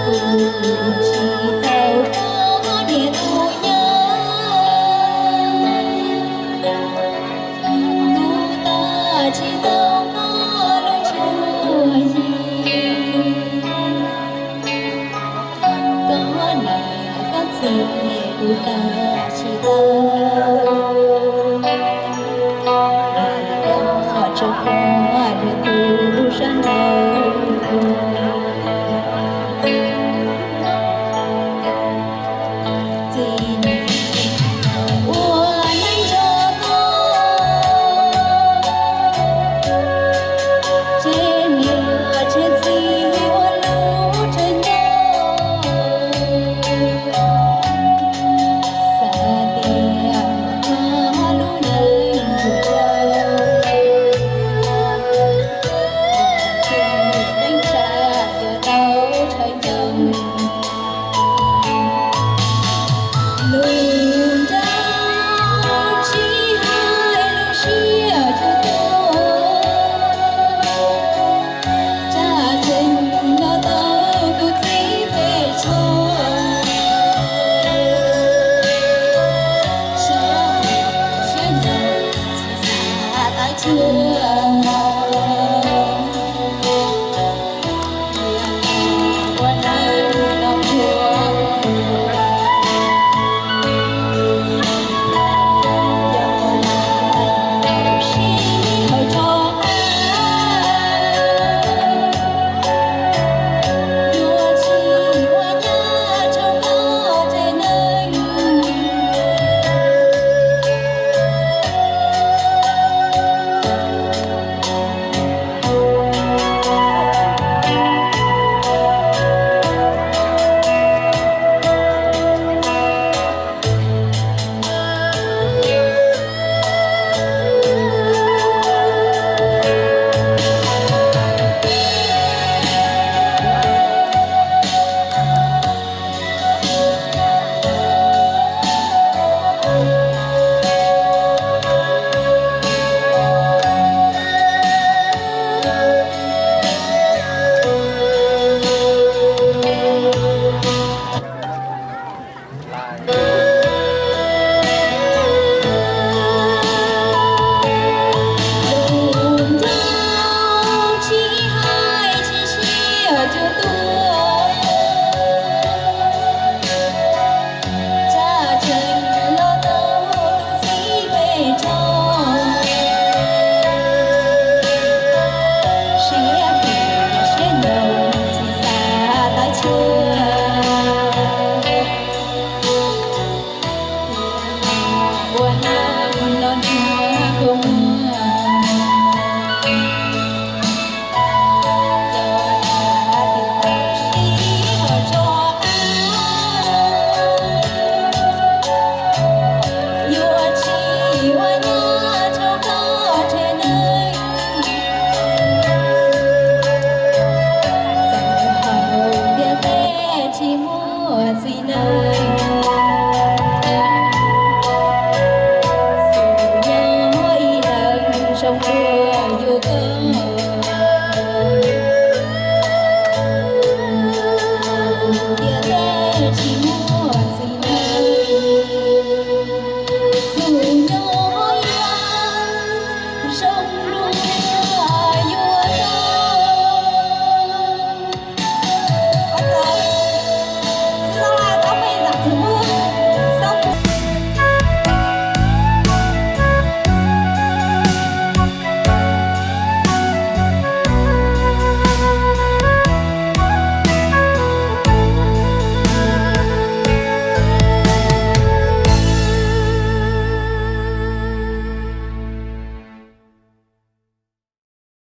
Tsis tau koj niam tus nyab, hlub tau tsis tau koj lub tsuj yig. Koj niam koj txiv kuv tau tsis tau, koj tsuas pom lwm tus sab nraud. Txiv ua neej nrog koj, tseg niam tseg txiv ua lub tseg ncauj. Xav tias koj lub neej yug yau, txiv teej tsa yuav tau tshawb